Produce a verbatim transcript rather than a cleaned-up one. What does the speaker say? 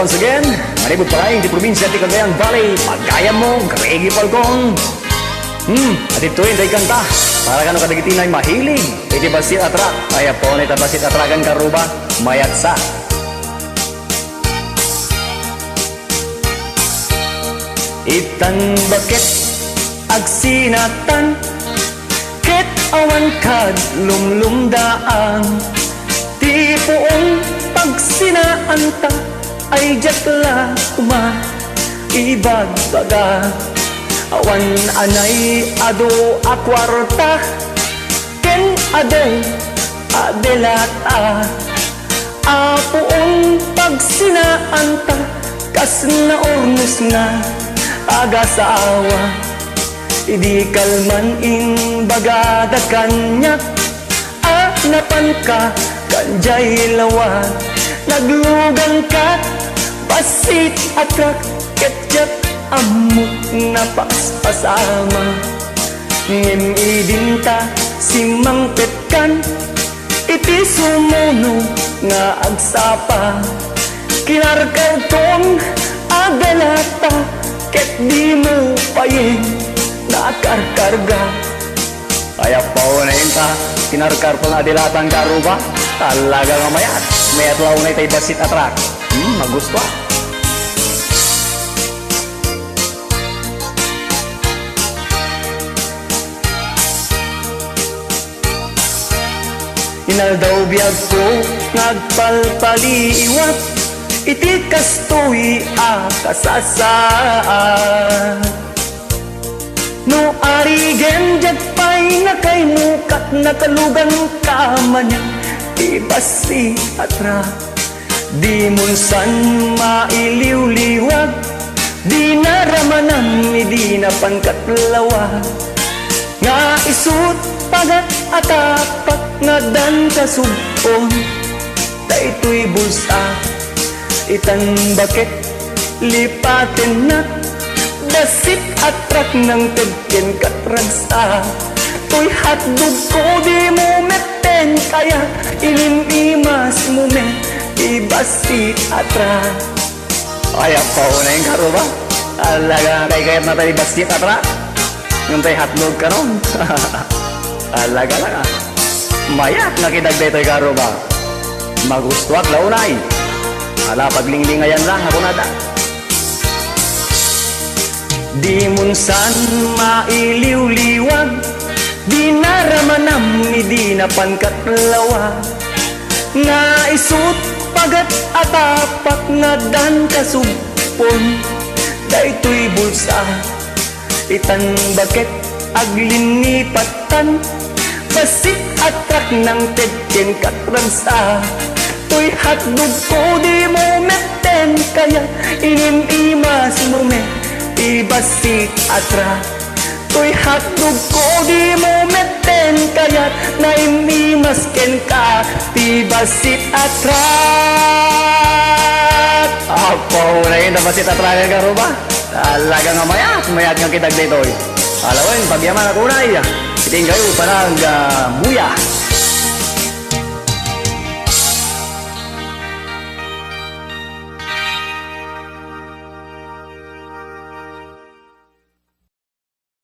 Once again, manipud pa laeng ti probinsia ti Cagayan Valley, pagayam mo, Greggy Falcon. Hmm, at itoy, intay kanta. Para kano kadagiti nay mahilig iti bassit a track. Ay, apo, ita bassit a track, ang karuba, mayat sa. Itan baket agsinatan, ket awan kad lumlumdaan. Ti puon pagsinaanta ay diak la koma ibagbaga. Awan anay adu a kuarta ken adu a delata. Apuon pagsinaanta kas naurnos nga agasawa. Idi kalman imbagada kaniak a napanka kan jay lawa. Naglugangka bassit a track ket diak ammok napaspasama. Ngem idinta simmangpetkan iti sumuno nga agsapa. Kinarkarton a delata ket dimo payen nakarkarga. Ay, apo, unay ta kinarkarton a delata, ang karuba. Talaga nga mayat. Mayat la unay tay bassit a track. Hmm, magusto, ah. Inaldaw biagko nga agpalpaliwat iti kastoy a kasasaad. No arigen diak pay nakaymo ket nakalugangka manen ti bassit a track. Dimon san mailiwliwag, dinaramanam idi napan ket lawa. Nga isut pagat a tapak nga dan kasubon, daytoy bulsa, itan baket lipatennak, bassit a track nangted ken katragsa. Toy hotdog ko dimo met ten kaya, inimimas mo met ti bassit a track. Ay, apo, unay, karuba. Talaga nga kaykayatna tay bassit a track. Ngem tay hotdog kanon. Talaga lang, ah. Mayat nga kidag daytoy, karuba. Magustuak la unay. Ala, paglinglingayan lang, ako nada. Dimon san mailiwliwag, dinaramanam idi napan ket lawa. Nga isut pagat a tapak nga dan kasubon, daytoy bulsa, itan baket aglinnipatan, bassit a track nangted ken katragsa. Toy hotdog ko dimo met ten kaya, inimimas mo met ti bassit a track. Toy hotdog ko dimo met ten kayat, naimimas kenka ti bassit a track. Apo, unay, ta bassit a track, karuba. Talaga nga mayat, mayat nga kidag daytoy. Ala wen, pagyaman ako unay. Iting kayo, panag, ah, buya.